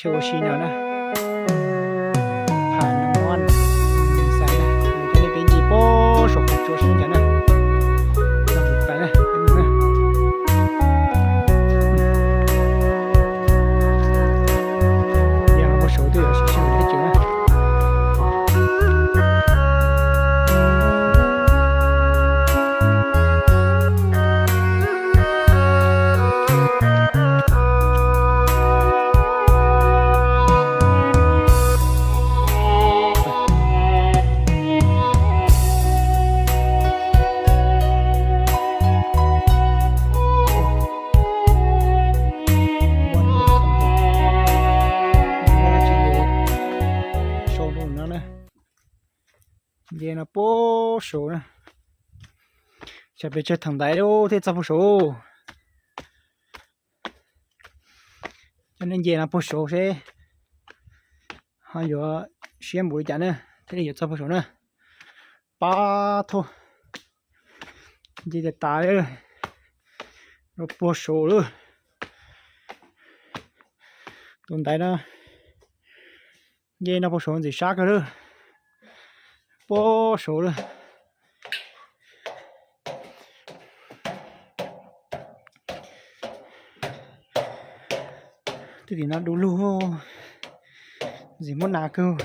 Chaw ua si no na, Pha Nuam Xais na, cov nej peb nce pem saum qhov tsua sab ncav na. Tau tus pais na, peb mus na. Nce no puag saud twb yuav sib sib mus deb tsawv na. Sau rau no na. Nce no puag saud na. Tsam pes tsawg thaum ntaiv lawm thiaj txog puag saud. Cov nej nce no puag saud seb ho yuav siab npaum li cas na, thiaj li yuav txog puag saud na. Pab thauj, nce tas tas lawm, puag saud lawm. Tus ntaiv no nce no puag saud ntxim sab kawg lawm, puag saud lawm. Twb tim no du lug, ntxim muab nas kawg.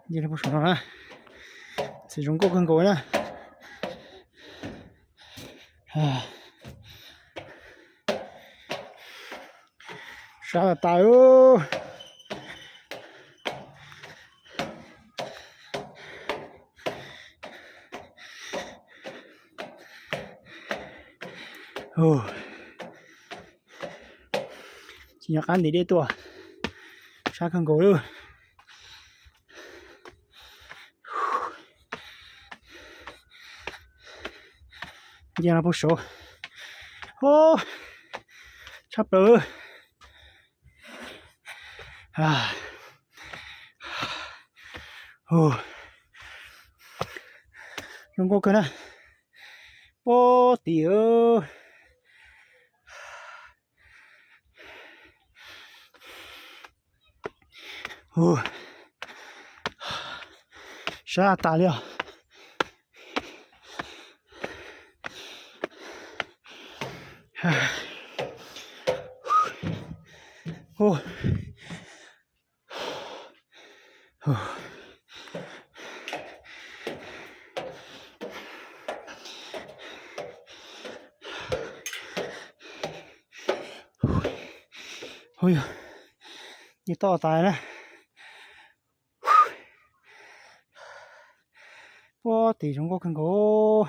Nce puag saum no na, txiv zoo nkauj kawg nkaus na. Sab tas tas. Tsis nco qab ntim dej tuaj, sab kawg nkaus lawm. Nce no puag saud, tshaj plaws. Zoo nkauj kawg na, puag tim. Sab tas li os. Ua yog, nce toj tas na. Puag tim zoo nkauj kawg nkaus.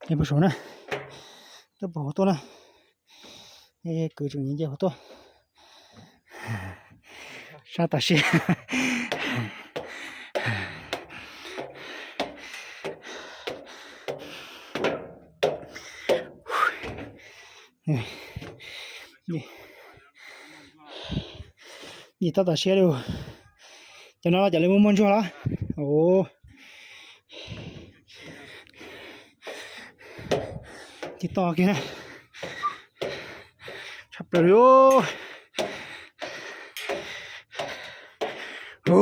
Nce puag saud na, tuaj puag hauv tuaj na, kwv tseem nce hauv tuaj. Sab tas siab. Nce toj tas siab li. Cov no cov lawv muaj muaj ntsuag los? Tiv toj kiag na. Tshaj plaws li.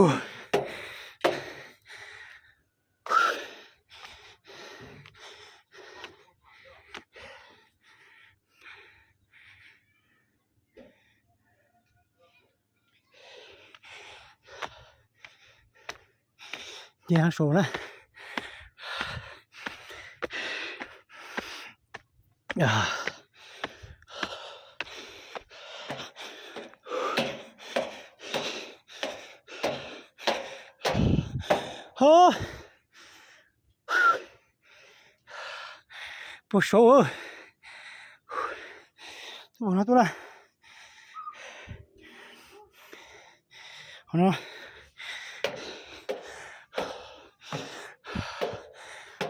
Nce saud na. Ho, puag saud. Tuaj no tuaj na. Ho no.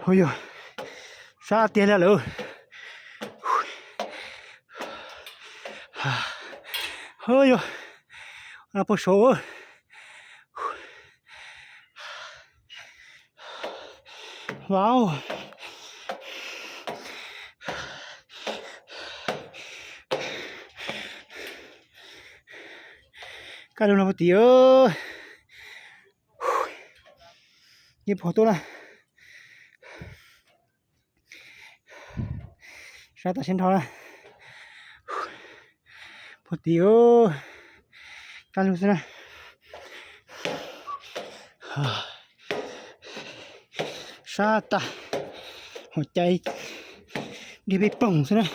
Hu yog, sab tiag li lawm. Hu yog, no puag saud. Vauv, kaj lug no puag tim, yeej pom tuaj na. Sab tas sab nrho na. Puag tim, kaj lug xwb na. Sab tas, hua cai dig pij poog xwb na.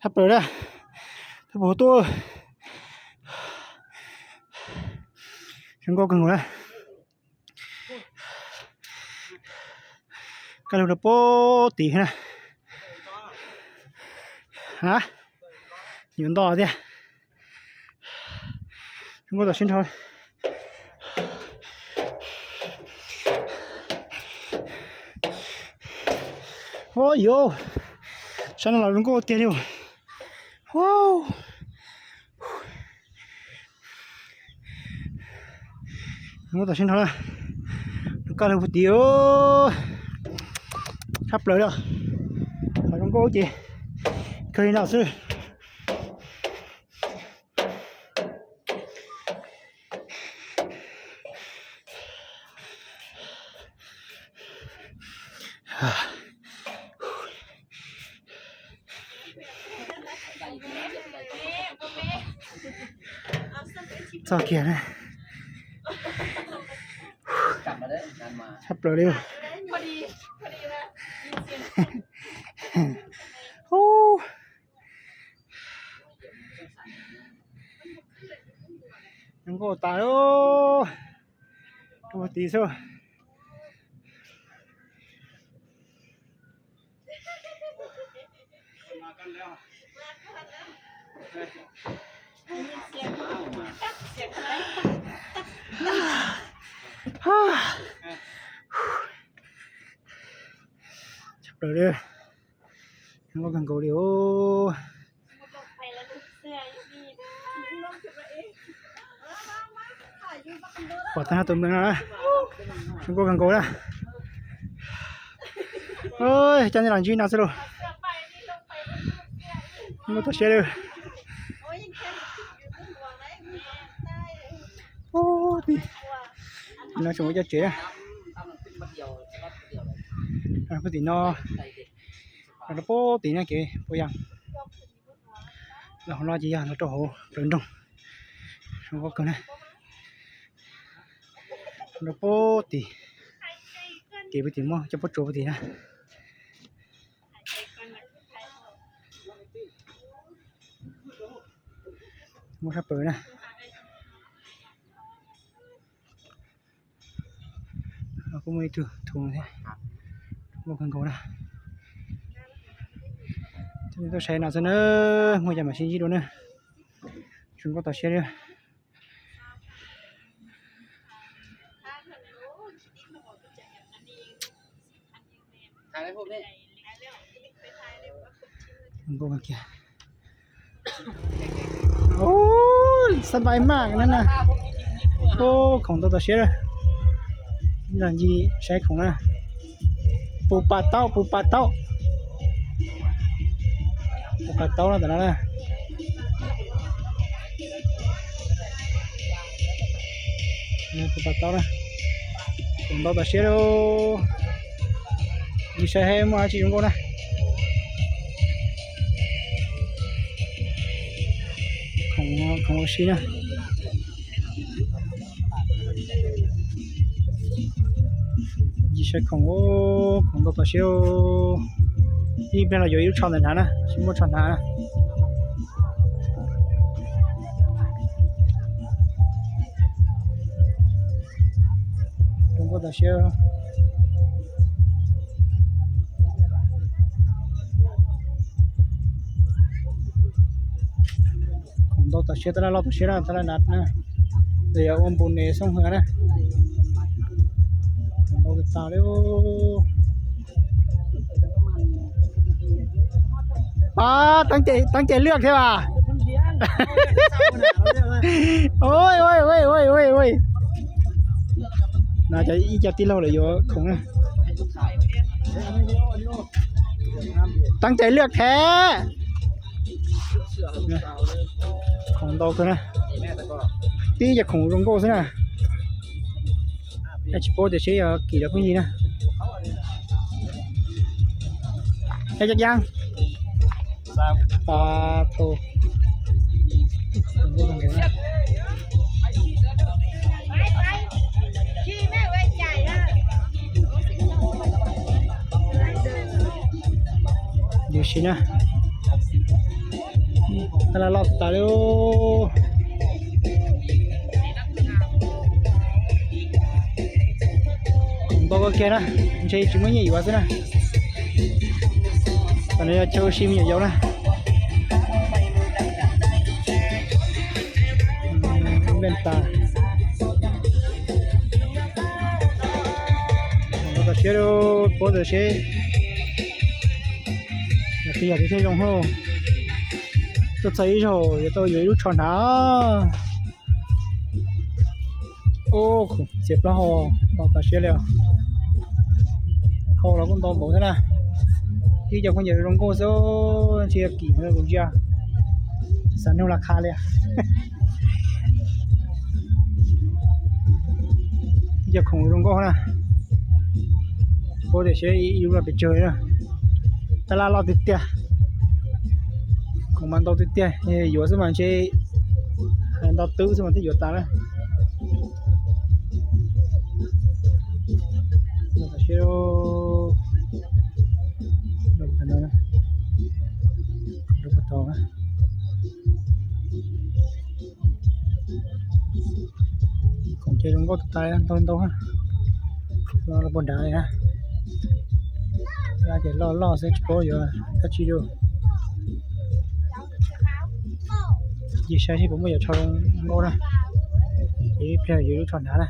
Thab plaws na, thab plaws tuaj, zoo nkauj kawg nkaus na. Kaj lug rau puag tim na. A, yuav nto thiab. Zoo nkauj tam siab nrho. Ua yuav, sab no los zoo nkauj tiag li. Zoo nkauj tam siab nrho na. Kaj lug puag tim, thab plaws li. Qhov zoo nkauj ces kawg li no xwb. Txog kiag na. Thab plaws li. Zoo nkauj tas, rau puag tim xwb. Tshaj plaws li, zoo nkauj kawg nkaus li os. Pom tag tus nplees no na, zoo nkauj kawg nkaus na. Coj nej los ntsib no xwb lauj. Zoo nkauj tag siab li. Ub, tim no tseem ua cov tsev na. Puag tim no, rau puag tim na kev puas yas. Los hauv no ces yog los rau hauv plawv nroog. Zoo nkauj kawg na. Rau puag tim, kev puag tim muaj cov pob tsuas puag tim na. Muaj sab plaws na. Kuj muaj ib tug thuv thiab, muaj kawg nkaus na. Tuaj saib no xwb na, muaj cov mam sib ntsib dua na. Zoo nkauj tau siab li. Zoo nkauj kawg kiag. Ub, xab npais maj na na. Ub, khoom ntau tau siab. Los ncig saib khoom na. Pus pas taub, pus pas taub. Pus pas taub no tam no na. Pus pas taub na. Khoom ntau tau siab lauj. Ncig saib seb muaj dab tsi zoo nkauj na. Khoom, khoom ua si na. Ncig saib khoom, khoom ntau tau siab. Ib pliag los yuav ib lub tsho ntawm nrad na, tsis muaj tsho hnav na. Zoo nkauj tau siab. Ntau tas siab, tab laj loj tas siab na, tab laj na, yog ua npus nes xoob hwv na. Ntau tas tas li. Teeb cai lwaj thiab as. No cov ib co tij laug lawm yuav khoom na. Teeb cai lwaj thiab. Khoom ntau kawg na. Tib cov khoom zoo nkauj xwb na. Tsis paub tias seb yog kim los pheej yig na. Eb, cov yaj, yus si na. Tab laj loj tas li. Npau koj kiag na, ntshe tsis muaj nyiaj yuav xwb na. Tam no yog chaw ua si me nyuam yaus na. Npej tas. Npau tas siab, paub tias seb yog twg yog twg thiaj zoo hauj. Tuaj txog ib zaug yuav tau yuav ib lub tsho hnav. Ub, txias plaub hau, npau tas siab li os. Khau los kuj ntau npaum thiab na. Ib co khaub ncaws zoo nkauj xwb, ntshe yog kim kuv ntsia. Xav nug laj kha li. Ib co khoom zoo nkauj na. Paub tias seb ib lub loj pes tsawg na. Tab laj loj tiag tiag. Khoom mas ntau tiag tiag, yuav xwb mas ntshe hais nto twb xwb mas thiaj yuav tas na. Tam siab, rau puag tod na. Khoom ces zoo nkauj tas tas, ntau ntau. Los puag nrad li na. Ces loj loj xwb tsis paub yuav dab tsi li. Ces saib seb puas muaj yam tsho zoo nkauj na. Ces ib pliag yuav lub tsho hnav na.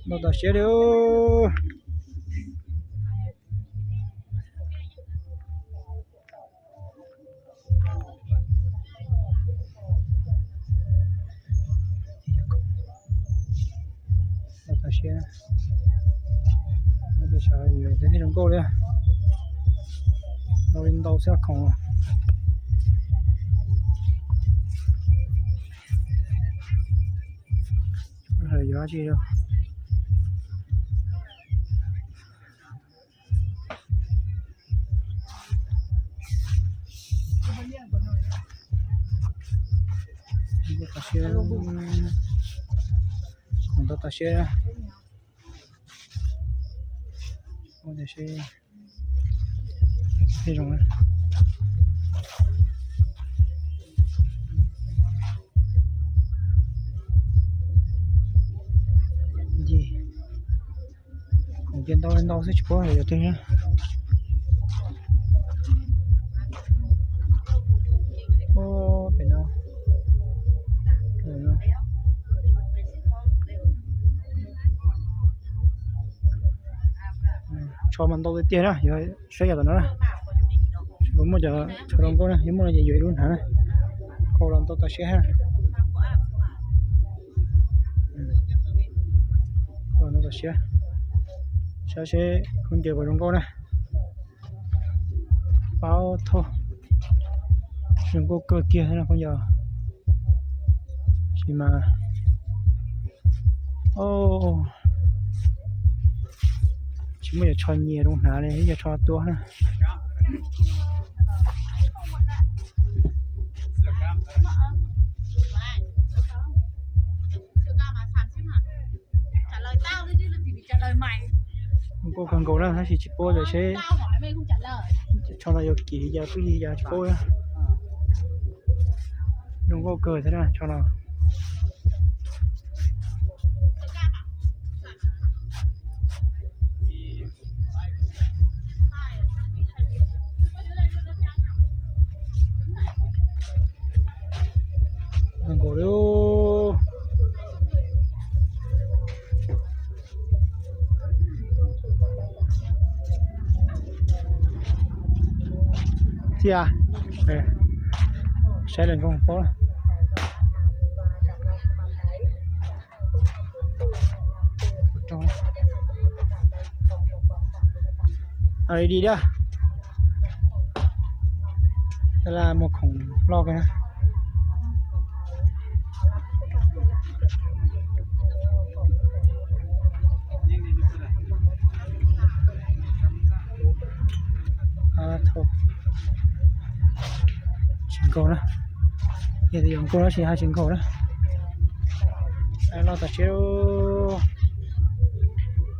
Npau tas siab li. Npau tas siab. Tej zoo nkauj li. Ntau li ntau xwb khoom. Yuav tsi. Khoom ntau tas siab. Ua tias seb thiaj zoo. Khoom ces ntau li ntau xwb tsis paub hais yog twg na. Pem no, tsho mas ntau tiag tiag na, yog saib yam tom no na. Puas muaj cov tsho zoo nkauj na, yog muaj no ces yuav ib lub hnav na. Khau los ntau tas siab. Khau los ntau tas siab. Saib seb khaub ncaws puas zoo nkauj na. Paub thauj. Zoo nkauj kawg kiag no khaub ncaws. Sis mas, tsis muaj yam tsho nyias zoo hnav li, ib yam tsho tuab na. Zoo nkauj kawg nkaus na, tab sis tsis paub tias seb tsho no yuav kim li cas twb li cas tsis paub na. Zoo nkauj kawg thiab na tsho no. Thiab, saib lawv nkoog paub. Di diam. Tab laj muaj khoom loj kawg na. Tsis nkaug na. Yog tias yuav nkaug tab sis haj tsis nkaug na. Loj tas siab.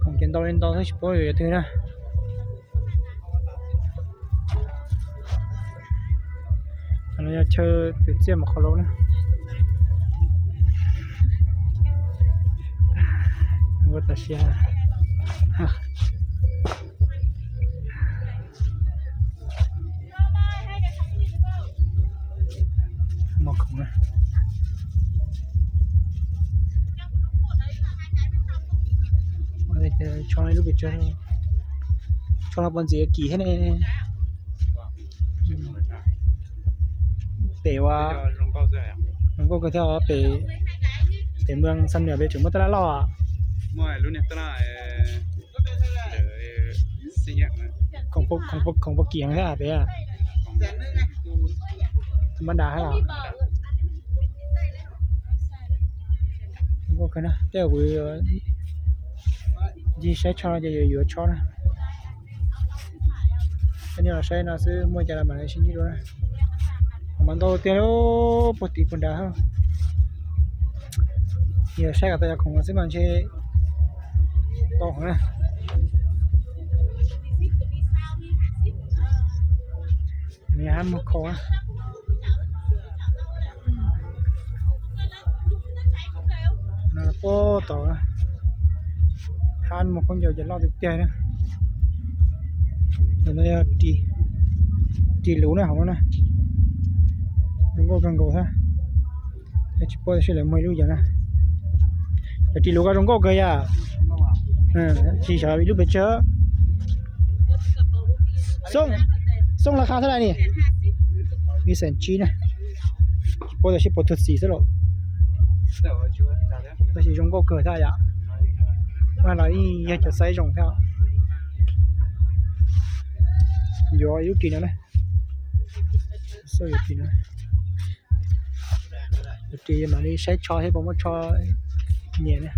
Khoom ces ntau li ntau xwb tsis paub yuav twg na. Qhov no yog chaw twm txiaj mus qhov laus na. Ua tas siab. Muaj khoom na. Tsho lub pes tsawg, tsho no puas ntxim kim thiab ne. Pem ua zoo nkauj kawg thiab, pem, pem Moos Xam Nuam pem tseem muaj tab laj loj. Khoom puas kim heev thiab pem. Mab das hab los. Zoo nkauj kawg na, tej zaum kuv ncig saib tsho no ces yuav yuav tsho na. Coj nej los saib no xwb, muaj cas los mam li sib ntsib dua na. Mas ntau tiag, puag tim puag nrad. Yog saib kom tau cov khoom no xwb mas ntshe tau heev na. Nws hab muag khau na. Puag tom hab muag khaub ncaws ces loj tiag tiag na. No yog ris luv na, hauv no na. Zoo nkauj kawg nkaus thiab. Tsis paub tab sis lawv muag ib lub yam na. Cov ris luv ko zoo nkauj kawg yom. Tsis xyov ib lub pes tsawg. Xooj, xooj laj qha thaj laj ni? Ib xees tsib na. Tsis paub tab sis puas tuag txim xwb los. Tab sis zoo nkauj kawg thiab yom. Mas los yeej yog cov xaiv zoo thiab. Yuav ib lub ris no na. Xauj yuav ris no. Yuav ris mam li saib tsho thiab puas muaj tsho nyiam na.